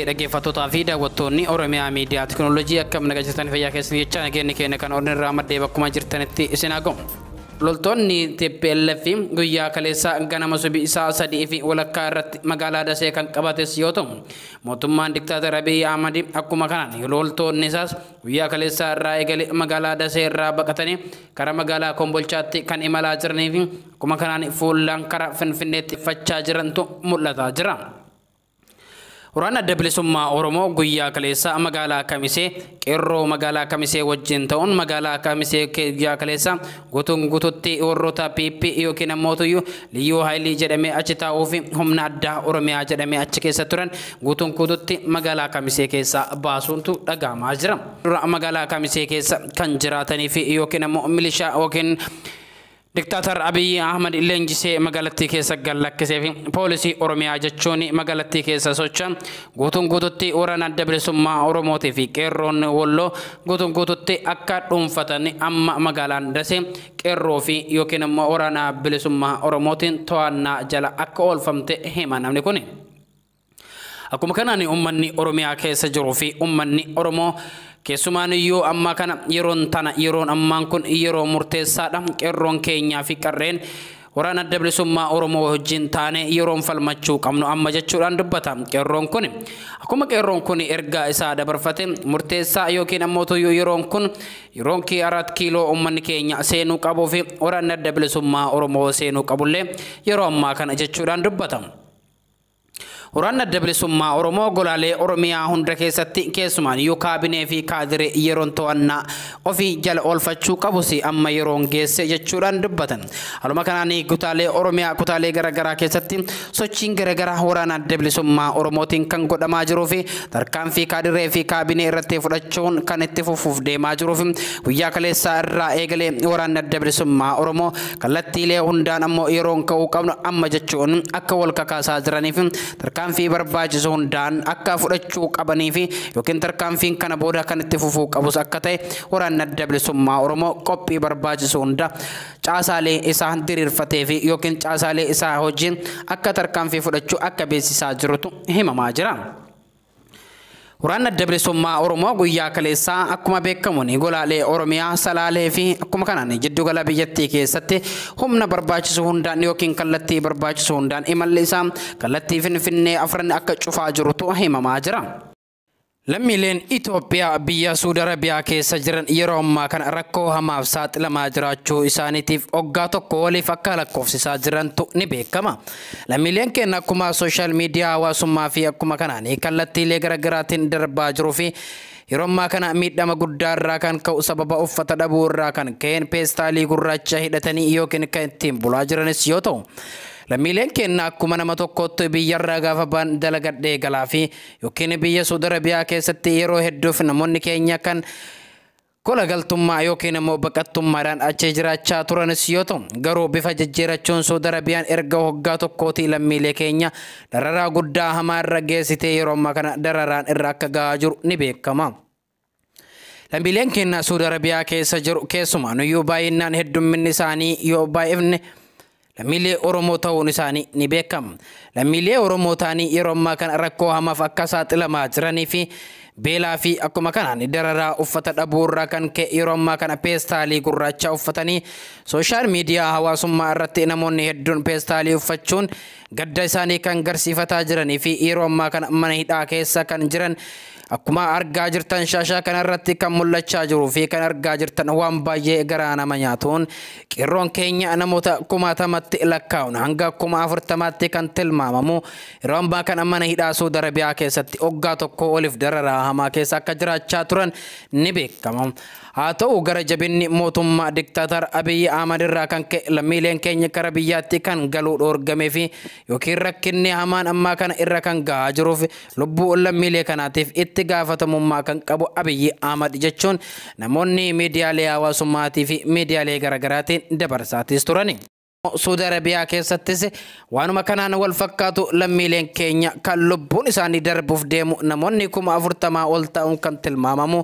Tolee, dhaggeeffattootaa fi daawwattoonni Oromiyaa Miidiyaa Teekinooloojii, akkam nagaa jirtan? Fayyaa keessan jecha nageenyi keenya kan onnee irraa maddee bakkuma jirtanitti isin haa ga'u. Loltoonni TPLF guyyaa kaleessa ganama subii isaa 3:30 irratti magaalaa Dasee kan qabates yoo ta'u, mootummaan Diktaatara Abiy Ahmad akkuma kanaan loltoonni isaas guyyaa kaleessaa irraa eegalee magaalaa Dasee irraa baqatanii karaa magaalaa Kombolchaatti kan imalaa jiranii fi akkuma kanaan fuullaan karaa Finfinneetti fachaa jirantu mul'ataa jira. Waraanni Adda Bilisummaa Oromoo guyyaa kaleessa magaalaa Kamisee qeerroo magaalaa Kamisee wajjin ta'uun magaalaa Kamisee guyyaa kaleessa guutuun guututti warroota PP yookiin ammoo Liyyuu Haayilii jedhamee achi taa'uu fi humna addaa Oromiyaa jedhamee achi keessa turan guutuun guututti magaalaa Kamisee keessa baasuuntu dhaga'amaa jira. Magaalaa Kamisee keessa kan jiraatanii fi yookiin ammoo milishaa yookiin Diktaatar Abiy Ahmad leenjisee magaalattii keessa gallakkisee fi poolisii Oromiyaa jechuun magaalattii keessa socho'an guutuun guututti waraana Adda Bilisummaa Oromootii fi qeerroon Walloo guutuun guututti akka dhuunfatan amma magaalaan Dasee qeerroo fi yookiin immoo waraana bilisummaa Oromootiin to'annaa jala akka oolfamte hima namni kuni. Akkuma kanaan uummanni Oromiyaa keessa jiruu fi uummanni Oromoo keessumaan iyyuu amma kana yeroon tana yeroon ammaan kun yeroo murteessaadha. Qeerroon keenyaa fi qarreen waraana Adda Bilisummaa Oromoo wajjin taane yeroon falmachuu qabnu amma jechuudhaan dubbata. Qeerroon kun akkuma qeerroon kun ergaa isaa dabarfate murteessaa yookiin ammoo yeroon kun yeroon 4 kiiloo uummanni keenya seenuu qabuu fi waraanni Adda Bilisummaa Oromoo seenuu qabullee yeroo ammaa kana jechuudhaan dubbata. Waraanni Adda Bilisummaa Oromoo golaalee Oromiyaa hunda keessatti keessumaan yoo kaabinee fi kaadiree yeroon to'annaa ofii jala oolfachuu qabus amma yeroon geesse jechuudhaan dubbatan. Haaluma kanaan kutaalee Oromiyaa kutaalee garaagaraa keessatti sochiin garaagaraa waraana Adda Bilisummaa Oromootiin kan godhamaa jiruu fi tarkaanfii kaadiree fi kaabinee irratti fudhachuun kan itti fufuuf deemaa jiruu fi guyyaa kaleessaa irraa eegalee waraanni Adda Bilisummaa Oromoo kallattiilee hundaan ammoo yeroon ka'uu qabnu amma jechuun akka wal kakaasaa jiranii fi tarkaanfii barbaachisu hundaan akka fudhachuu qabanii fi yookiin tarkaanfiin kana booda kan itti fufuu qabus akka ta'e waraanni Adda Bilisummaa Oromoo qophii barbaachisu hunda caasaalee isaa diriirfatee fi yookiin caasaalee isaa hojiin akka tarkaanfii fudhachuu akka beeksisaa jirutu himamaa jira. Waraanni Adda Bilisummaa Oromoo guyyaa kaleessaa akkuma beekamu golaalee Oromiyaa Salaalee fi akkuma kanaan jiddugala biyyattii keessatti humna barbaachisu hundaan yookiin kallattii barbaachisu hundaan imalli isaa kallattii Finfinnee afran akka cufaa jirutu himamaa jira. Lammiileen Itoophiyaa biyya Suudi Arabiyaa keessa jiran yeroo ammaa kana rakkoo hamaaf saaxilamaa jiraachuu isaaniitiif waggaa tokko waliif akka lakkoofsisaa jirantu ni beekama. Lammiileen keenya akkuma sooshaal miidiyaa hawaasummaa fi akkuma kanaan kallattiilee garaagaraatiin darbaa jiruu fi yeroo ammaa kana miidhama guddaa irraa kan ka'u sababa uffata dhabuu irraa kan ka'een peestaalii gurraacha hidhatanii yookiin kan ittiin bulaa jiranis yoo ta'u, lammiileen keenya akkuma nama tokkootti biyyarraa gaafa ba'an dalagadhee galaa fi yookiin biyya Suudi Arabiyaa keessatti yeroo hedduuf namoonni keenya kan kola galtummaa yookiin immoo baqattummaadhaan achi jiraachaa turanis yoo ta'u, garuu bifa jijjiirachuun Suudi Arabiyaan erga waggaa tokkootii lammiilee keenya dararaa guddaa hamaa irra geessitee yeroo ammaa kana dararaan irra akka gahaa jiru ni beekama. Lammiileen keenya Suudi Arabiyaa keessa jiru keessumaa nuyyuu baay'inaan heddumminni isaanii yoo baay'ifne lammiilee Oromoo ta'uun isaanii ni beekama. Lammiilee Oromoo ta'anii yeroo ammaa kana rakkoo hamaaf akka saaxilamaa jiranii fi beelaa fi akkuma kanaan dararaa uffata dhabuu irraa kan ka'e yeroo ammaa kana peestaalii gurraacha uffatanii sooshaal miidiyaa hawaasummaa irratti namoonni hedduun peestaalii uffachuun gadda isaanii kan garsiifataa jiranii fi yeroo ammaa kana mana hidhaa keessa kan jiran akkuma argaa jirtan shaashaa kanarratti kan mul'achaa jiruu fi kan argaa jirtan waan baay'ee garaa nama nyaatuun qeerroon keenya namoota kumaatamatti lakkaa'uun hanga 40,000tti kan tilmaamamu yeroo ammaa kana mana hidhaa Suudi Arabiyaa keessatti waggaa tokko oliif dararaa hamaa keessa akka jiraachaa turan ni beekama. Haa ta'u gara jabinni mootummaa Diktaatar Abiy Ahmad irraa kan ka'e lammiileen keenya kara biyyaatti kan galuu dhoorgamee fi yookiin rakkinni hamaan ammaa kana irra kan gahaa jiruuf lubbuu lammiilee kanaatiif itti gaafatamummaa kan qabu Abiy Ahmad jechuun namoonni miidiyaalee hawaasummaatii fi miidiyaalee garaagaraatiin dabarsaatis turani. Suudi Arabiyaa keessattis waanuma kanaan wal fakkaatu lammiileen keenya kan lubbuun isaanii darbuuf deemu namoonni 40,000 ol ta'uun kan tilmaamamu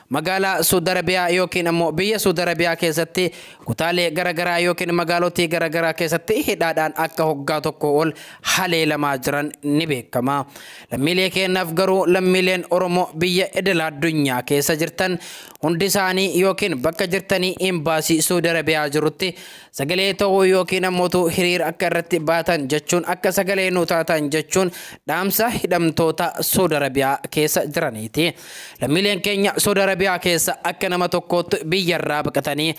magaalaa Suudi Arabiyaa yookiin ammoo biyya Suudi Arabiyaa keessatti kutaalee garaagaraa yookiin magaalotii garaagaraa keessatti hidhaadhaan akka hoggaa tokko ol haleelamaa jiran ni beekama. Lammiilee keenyaaf garuu lammiileen Oromoo biyya idil addunyaa keessa jirtan hundi isaanii yookiin bakka jirtanii imbaasii Suudi Arabiyaa jirutti sagalee ta'uu yookiin ammoo hiriira akka irratti baatan jechuun akka sagalee nu taatan jechuun dhaamsa hidhamtoota Suudi Arabiyaa keessa jiraniiti. Lammiileen keenya Suudi Arabiyaa keessa akka nama tokkootti biyyarraa baqatanii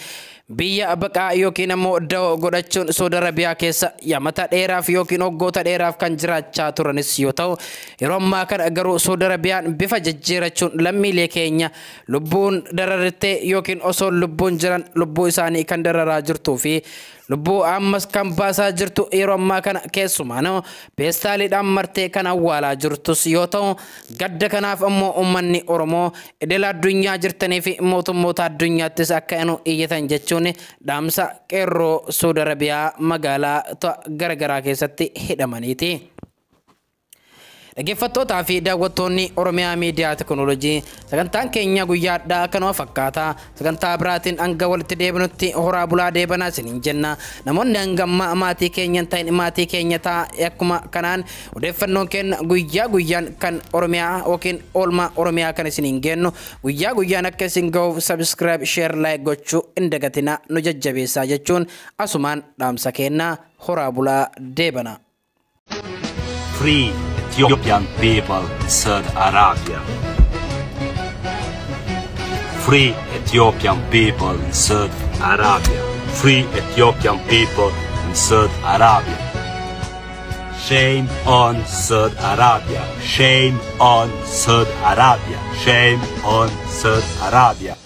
biyya baqaa yookiin ammoo da'oo godhachuun Suudi Arabiyaa keessa yamata dheeraaf yookiin waggoota dheeraaf kan jiraachaa turanis yoo ta'u, yeroo ammaa kana garuu Suudi Arabiyaan bifa jijjiirachuun lammiilee keenya lubbuun darartee yookiin osoo lubbuun jiran lubbuu isaanii kan dararaa jirtuu fi lubbuu ammas kan baasaa jirtu yeroo ammaa kana keessumaa peestaaliidhaan martee kan awwaalaa jirtus yoo ta'u, gadda kanaaf ammoo uummanni Oromoo idil addunyaa jirtanii fi mootummoota addunyaattis akka nu iyyatan jechuun dhaamsa qeerroo Suudi Arabiyaa magaalaa garaagaraa keessatti hidhamaniiti. Dhaggeeffattootaa fi daawwattoonni Oromiyaa Miidiyaa Teknoolojii, sagantaan keenya guyyaadhaa akkanuma fakkaata. Sagantaa biraatiin hanga walitti deebinutti horaa bulaa deebanaa isiniin jenna. Namoonni hanga ammaa maatii keenya hin ta'in maatii keenya ta'a. Akkuma kanaan odeeffannoon keenya guyyaa guyyaan kan Oromiyaa yookiin oolmaa Oromiyaa kan isiniin gennu guyyaa guyyaan akka isin gahuuf subscribe, share, like gochuu hin dagatinaa, nu jajjabeessaa jechuun asumaan dhaamsa kennaa, horaa bulaa deebana. Free Ethiopian people in Saudi Arabia. Free Ethiopian people in Saudi Arabia. Free Ethiopian people in Saudi Arabia. Shame on Saudi Arabia. Shame on Saudi Arabia. Shame on Saudi Arabia.